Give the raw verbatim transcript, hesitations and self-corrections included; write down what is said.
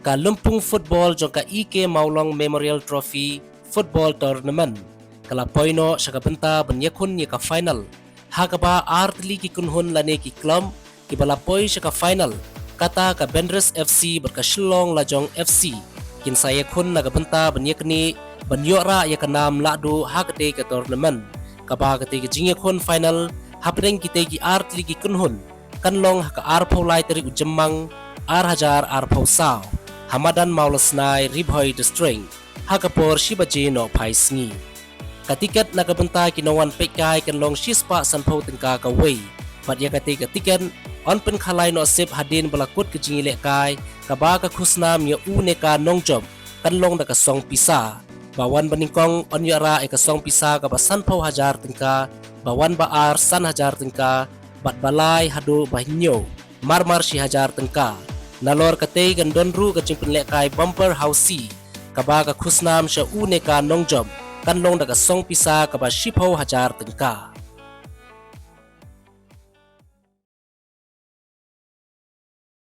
Ka lympung football jong ka E K Mawlong Memorial Trophy Football Tournament ka la poi noh sha ka bynta ban ïakhun ïa ka final, ha kaba artylli ki kynhun lane ki club kiba la poi sha ka final, kata ka Bendress F C bad ka Shillong Lajong F C, kin sa ïakhun na ka bynta ban ïaknieh ban ïoh rah ïa ka nam lahduh ha katei ka tournament, kaba katei ka jingïakhun final hapdeng kitei ki artylli ki kynhun kan long ha ka arphew lai tarik u Jymmang, ar hajar arphew saw, ha madan Mawlasnai, Ri Bhoi District, ha ka por shi baje noh phai sngi. Ka tiket na ka bynta ki nongwan peitkai kan long shispah sanphew tyngka kawei, bad ïa katei ka tiket yn pynkhalai noh sip hadien ba la kut ka jingïalehkai, kaba ka khusnam ïa u ne ka nongjop kan long da ka song pisa. Ba wan ba nyngkong yn ïoh rah ïa ka song pisa kaba sanphew hajar tyngka, ba wan ba ar san hajar tyngka, bad ba lai haduh ba hynñiew marmar shi hajar tyngka. Nalor katei kan don ruh ka jingpynlehkai bumper housie, kaba ka khusnam sha u ne ka nongjop kan long da ka song pisa kaba shiphew hajar tyngka.